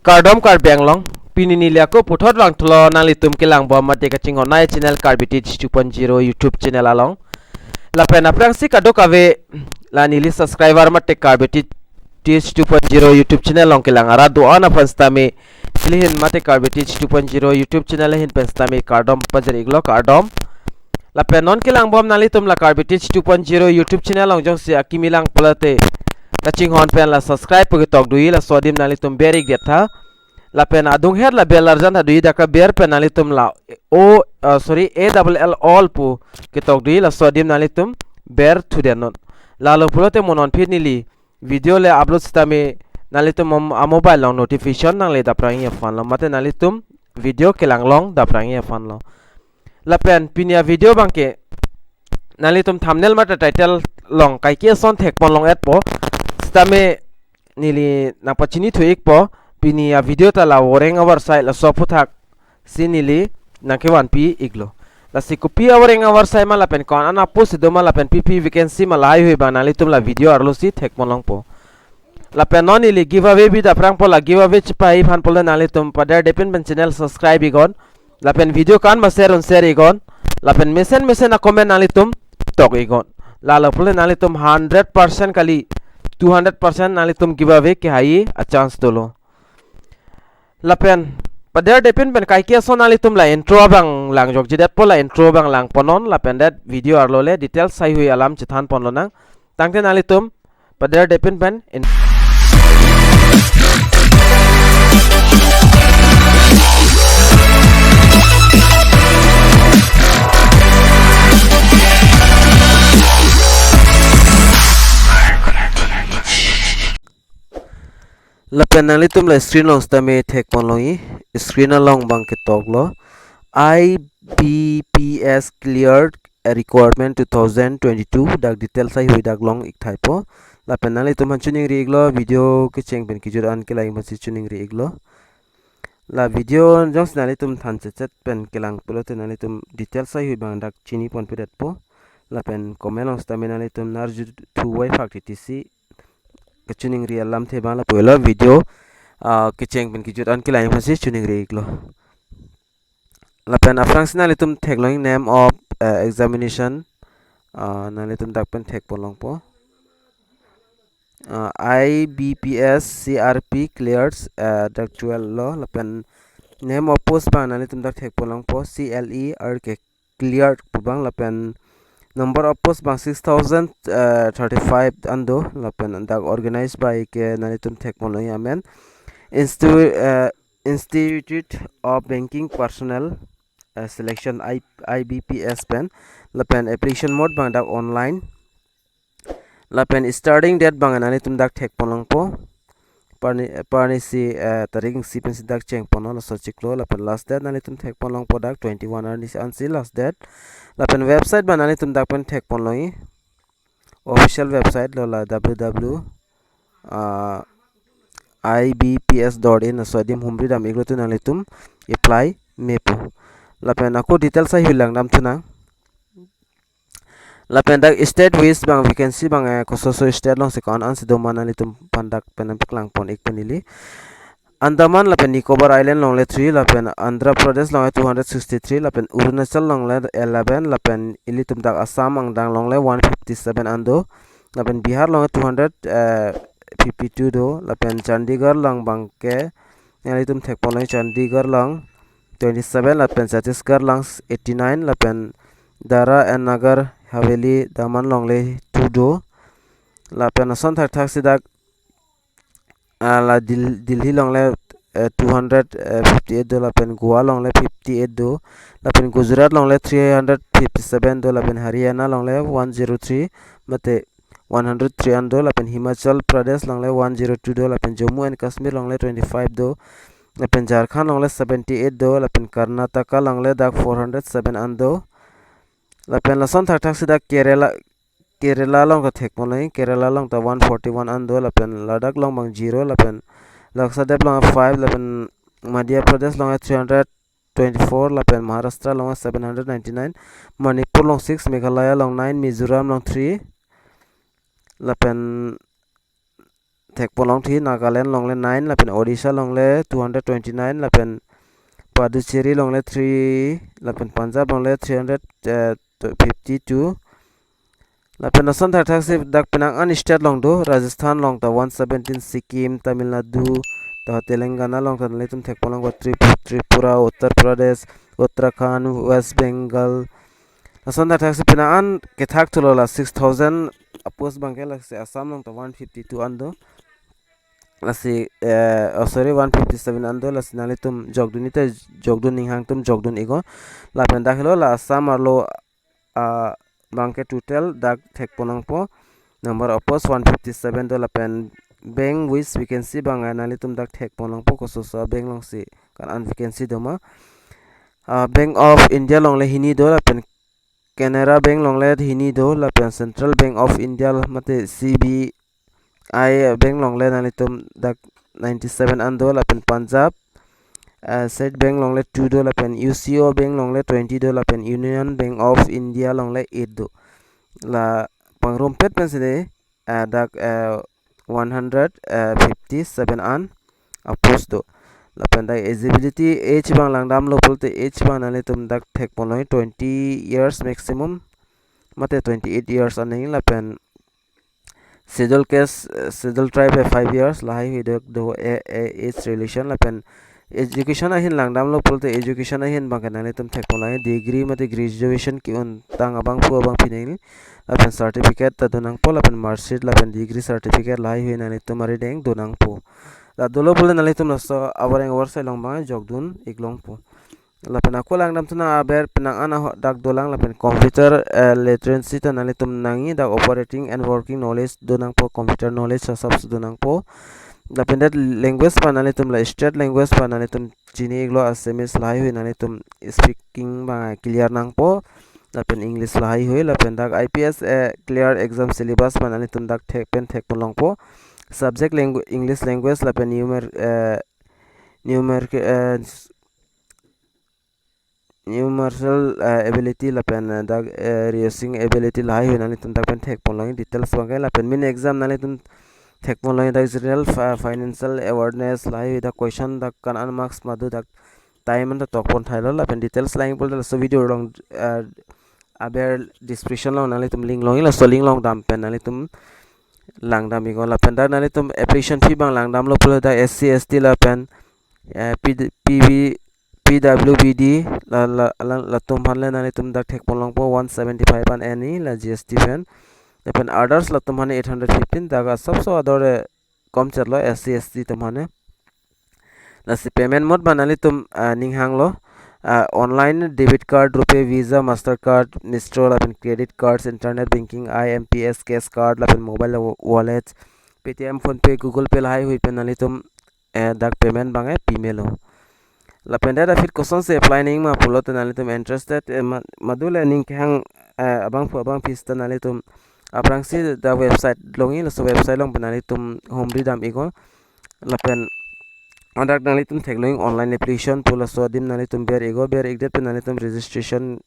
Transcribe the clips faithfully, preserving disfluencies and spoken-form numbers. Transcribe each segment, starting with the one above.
Kardom Karbi Anglong, pini neli ako puthot vangthulo nanglitum kelangbom mate kachinghon-ai channel Karbi Teach two point zero YouTube channel along. Lapen aphrangsi kadokave la neli subscriber mate Karbi Teach, Teach two point zero YouTube channel along kelang arat do-an aphan sitame neli ahin mate Karbi Teach two point zero YouTube channel ahin pen sitame kardom pajir-iklo, kardom. Lapen non kelangbom nanglitum la Karbi Teach two point zero YouTube channel along jongsi akimi lang pulote kachinghon pen la subscribe pu ketok do-i, laso adim nanglitum ber-ikdet tha. Lapen adunghet la bell arjan tha do-i, dak aber pen nanglitum la O, ah, sorry, A double L all pu ketok do-i, laso adim nanglitum berthu det non. Lalo pulote mo non aphi neli video le upload sitame nanglitum am-, a mobile along notification nangle daprang-i aphanlo, mate nanglitum video kelang along daprang-i aphanlo. Lapen pini avideo abangke nanglitum thumbnail mate title along kaike ason thekpon long-etpo. Sitame neli nangpachini thu-ikpo, pini avideo ta la voreng avarsai laso aphuthaksi neli nangkevanpi-iklo. Lasi kopi avoreng avarsai ma lapen ko-an apost si do ma lapen pi pi vacancy ma lahaihui abang nanglitum la video arlosi thekpon longpo. Lapen non neli giveaway bi daprangpo, la giveaway chepa-i aphan pulo nanglitum paderdepin pen channel subscribe-iknon. Lapen video ko-an ma share un share-iknon. Lapen mesen mesen a comment nanglitum tok-iknon. Lalo pulo nanglitum hundred percent kali, two hundred percent nanglitum giveaway kehai a chance dolo. Lapen paderdepin pen kaike ason nanglitum la intro abang langjokjedetpo, la intro abang langpon non, lapen det video arlo le details haihui alam chethanpon lonang. Tangte nanglitum paderdepin pen in- Lapen nanglitum la screen along sitame thekpon long-i, screen along abang ketoklo, I B P S cleared a requirement two thousand twenty-two, dak details haihui dak long-ik thaipo. Lapen nanglitum aphan choningri-iklo, video kecheng pen kejut an kelang aphansi choningri-iklo. La video jongsi nanglitum than chechet pen kelang pulote nanglitum details haihui abang dak chiniponpedetpo. Lapen comment along sitame nanglitum narju thu vai phak titi si kachoningri alamthe abang lapu-elo, video, ah, kecheng pen kejut an kelang aphansi choningri-iklo. Lapen aphrangsi nanglitum theklong name of, eh, examination, ah, nanglitum dak pen thekpon longpo. Ah, I B P S C R P cleared, eh, dak twelve lo, lapen name of post abang nanglitum dak thekpon longpo, C L E R K cleared pu abang, lapen number of post abang six thousand thirty-five an do, lapen dak organized by ke nanglitum thekpon long-i amen. Insti-, eh, Institute of Banking Personnel, eh, Selection, I-, I B P S pen, lapen application mode abang dak online. Lapen starting date abang nanglitum dak thekpon longpo. Parni, parni si, eh, tarik isi pensi dak chengponlo, laso chiklo. Lapen last date nanglitum thekpon longpo, dak twenty-one arni si ansi last date. Lapen website abang nanglitum dak pen thekpon long-i. Official website lo la W W W, ah, I B P S dot in, laso adim humri dam-iklo tu nanglitum apply mepo. Lapen ako details haihui langdamthunang. Lapen dak state wise abang vacancy abang, eh, kososo state alongsi ko-an ansi do ma nanglitum aphan dak pen nangpaklangpon-ik pen neli. Andaman lapen Nicobar Island along le three, lapen Andhra Pradesh along le two hundred sixty-three, lapen Arunachal along le eleven, lapen ilitum dak Assam angdeng along le one fifty-seven an do, lapen Bihar along le two hundred fifty-two do, lapen Chandigarh along abangke nanglitum thekpon long, Chandigarh along twenty-seven, lapen Chhattisgarh along eighty-nine, lapen Dadra and Nagar Haveli Daman along le two do, lapen ason thakthaksi dak, ah, la Dil-, Delhi along le, eh, two hundred fifty-eight do, lapen Goa along le fifty-eight do, lapen Gujarat along le three hundred fifty-seven do, lapen Haryana along le one zero three, mate one hundred three an do, lapen Himachal Pradesh along le one zero two do, lapen Jammu and Kashmir along le twenty-five do, lapen Jharkhand along le seventy-eight do, lapen Karnataka along le dak four hundred seven an do, lapen lason thakthaksi dak Kerala, Kerala along ta thekpon long, Kerala along ta one forty-one an do, lapen Ladakh along abang zero, lapen Lakshadweep along five, lapen Madhya Pradesh along three hundred twenty-four, lapen Maharashtra along seven hundred ninety-nine, Manipur along six, Meghalaya along nine, Mizoram along three, lapen thekpon longthu, Nagaland along le nine, lapen Odisha along le two hundred twenty-nine, lapen Puducherry along le three, lapen Punjab along le three hundred, eh, fifty-two. Lapen lason thakthaksi dak penang an state along do, Rajasthan along ta one seventeen, Sikkim, Tamil Nadu, ta Telangana along ta nanglitum thekpon longpo, Tripu-, Tripura, Uttar Pradesh, Uttarakhand, West Bengal. Lason thakthaksi penang an kethak thulo, la six thousand a-post abangke. Lasi Assam along ta one fifty-two an do. Lasi, eh, oh, sorry, one fifty-seven an do. Lasi nanglitum jokdun-i te jokdun, ning hang atum jokdun-iknon. Lapen dak helo la Assam arlo, ah, abangke total dak thekpon longpo. Number of post one fifty-seven do, lapen bank wise vacancy abang, ah, nanglitum dak thekpon longpo, kososo bank alongsi kan an vacancy do ma. Ah, Bank of India along le hini do, lapen Canara Bank along le hini do, lapen Central Bank of India mate C B I Bank along le nanglitum dak ninety-seven an do, lapen Punjab, eh, State Bank along le two do, lapen U C O Bank along le twenty do, lapen Union Bank of India along le eight do. La pangrumpet pensi de, eh, dak, eh, one hundred fifty-seven an a-post do. Lapen dak eligibility age abang langdamlo pulote, age abang nanglitum dak thekpon longji, twenty years maximum mate twenty-eight years aning, lapen Schedule Caste, eh, Schedule Tribe, eh, five years lahaihui do, do, eh, eh, age relation. Lapen education ahin langdamlo pulote, education ahin abangke nanglitum thekpon longji, degree mate graduation ke-un tang abangphu abangpi nangji. Lapen certificate ta do nangpo, lapen mark sheet, lapen degree certificate lahaihui nanglitum arideng do nangpo. La dolo pulote nanglitum laso avareng avarsai along abang jokdun-ik longpo. Lapen ako langdamthu nang aber penang an ahok dak dolang, lapen computer, eh, literacy ta nanglitum nangji, dak operating and working knowledge do nangpo, computer knowledge asapso do nangpo. Lapen det language abang nanglitum la state language abang nanglitum chini-iklo, Assamese lahaihui nanglitum speaking abang clear nangpo, lapen English lahaihui. Lapen dak I P S, eh, clear exam syllabus abang nanglitum dak thek pen thekpon longpo. Subject langu-, English language, lapen numer-, eh, numerical, eh, numerical, eh, ability, lapen, eh, dak, eh, reasoning ability lahaihui nanglitum dak pen thekpon longji, details abangke. Lapen main exam nanglitum thekpon longji dak general fi-, financial awareness lahaihui, dak question dak kan an marks ma do, dak time an ta tokpon thailo. Lapen details lang pulote laso video along, eh, aber description along nanglitum link longji, laso link along dam pen nanglitum langdam-iknon. Lapen dak nanglitum application fee abang langdamlo pulote dak S C, S T lapen, eh, P D, P B, P W B D la, la, la, latum aphan le nanglitum dak thekpon longpo one seventy-five an eni la G S T pen. Lapen others latum aphan eight hundred fifteen, dak asapso ador, eh, komchetlo S C, S T atum aphan. Lasi payment mode abang nanglitum, ah, ning hanglo, ah, online, debit card, RuPay, Visa, Mastercard, Mistro, lapen credit cards, internet banking, I M P S, cash card, lapen mobile wa-, wallet, Paytm, PhonePe, Google Pay lahaihui pen nanglitum, eh, dak payment abangke pimelo. Lapen det aphi kosonsi apply nangji ma pulote nanglitum interested, eh, ma-, madu le ning kehang, eh, abangphu abangpi seta nanglitum aphrangsi dak website longji, laso website along pen nanglitum humri dam-iknon. Lapen hadak nanglitum theklongji online application pu, laso adim nanglitum ber-iknon, ber-ikdet pen nanglitum registration,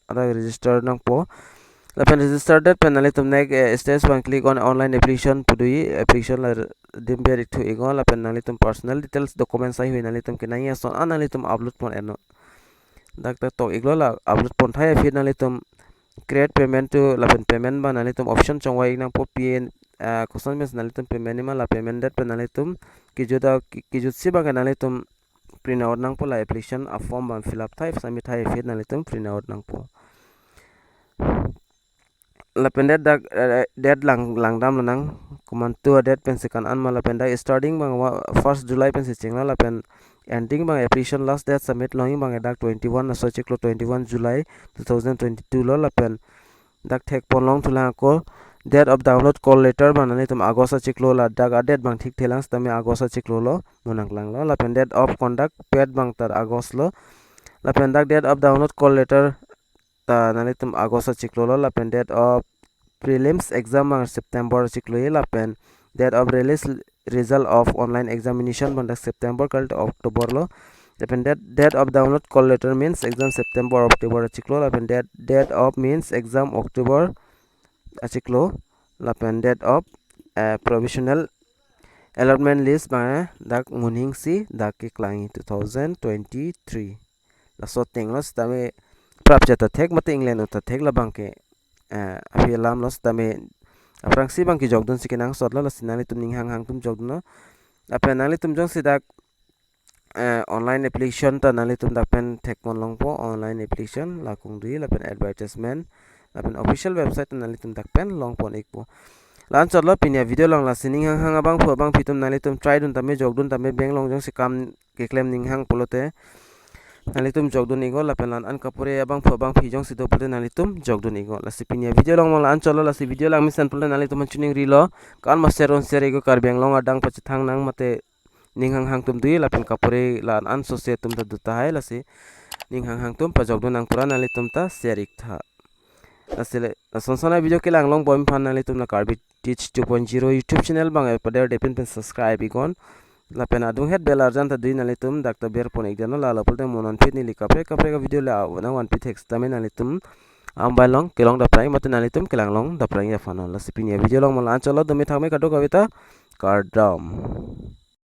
hadak register nangpo. Lapen register det pen nanglitum next, eh, stage abang click on online application pu doji, application la adim ber-ikthu-iknon. Lapen nanglitum personal details, documents lahaihui nanglitum kenangji ason an nanglitum upload pon-iknon. Dak ta tok-iklo, la upload pon thai aphi nanglitum create payment to, lapen payment abang nanglitum option chongvai-ik nangpo, P N, ah, koson mes nanglitum payment nangji ma, la payment det pen nanglitum kejut a, ke-, kejutsi abangke nanglitum print out nangpo, la application a-form abang fill up thai, submit thai aphi nanglitum print out nangpo. Lapen det dak, eh, det lang, langdamlo nang, komantu adet pensi kan an ma, lapen dak starting abang wa-, first July pensi chinglo, lapen ending abang application last date submit longji abang dak twenty-one, laso achiklo twenty-one July two thousand twenty-two lo. Lapen dak thekpon longthulang ako, date of download call letter abang nanglitum August achiklo, ladak adet abang thikthelang sitame August achiklo lo, mo nangklanglo. Lapen date of conduct paid abang ta August lo. Lapen dak date of download call letter ta nanglitum August achiklo lo, lapen date of prelims exam abang September achiklo-i, lapen date of release result of online examination abang dak September kali October lo. Lapen date, date of download call letter mains exam September, October achiklo, lapen date, date of mains exam October achiklo, lapen date of, eh, provisional Allotment list abang dak ngunhing isi dak keklangji two thousand twenty-three. Laso ateng lo sitame prapjat ta thek mate ingleno ta thek labang ke, eh, aphi alam lo sitame aphrangsi abang ke jokdun si kenangsot lo, lasi nanglitum ning hanghang atum jokdunnon. Lapen nanglitum jongsi dak, eh, online application ta nanglitum dak pen thekpon longpo, online application, la kungdui, lapen advertisement, lapen official website ta nanglitum dak pen longpon ikpo. La-anchot lo pini avideo along, lasi ning hanghang abangphu abangphi atum nanglitum try dun tame, jokdun tame, bank along jongsi kam keklem ning hang pulote nanglitum jokdun iknon, lapen la-an kapure abangphu abangphi jongsi do pulote nanglitum jokdun iknon. Lasi pini avideo along mo la-anchot lo, lasi video langmesen pulote nanglitum aphan chiningrilo, kan ma share un share iknon, Karbi Anglong adang pachethang nang mate ning hanghang atum dui, lapen kapure la-an sose atum ta do tahai, lasi ning hanghang atum pajokdun nang pura nanglitum ta share ik tha. Lasi le, lason son avideo kelang longbom aphan nanglitum la Karbi Teach two point zero YouTube channel abang e pader depin pen subscribe iknon. Lapen adunghet bell arjan ta dui, nanglitum dak ta berpon ikdamnon, la lapu te mo non phit neli kaprek kaprek avideo la nangvanpi thek sitame nanglitum ambai along kelong daprang mate nanglitum kelang long daprang aphan. Lasi pini avideo along mo la-anchot lo, dome thakme kadokave ta kardom.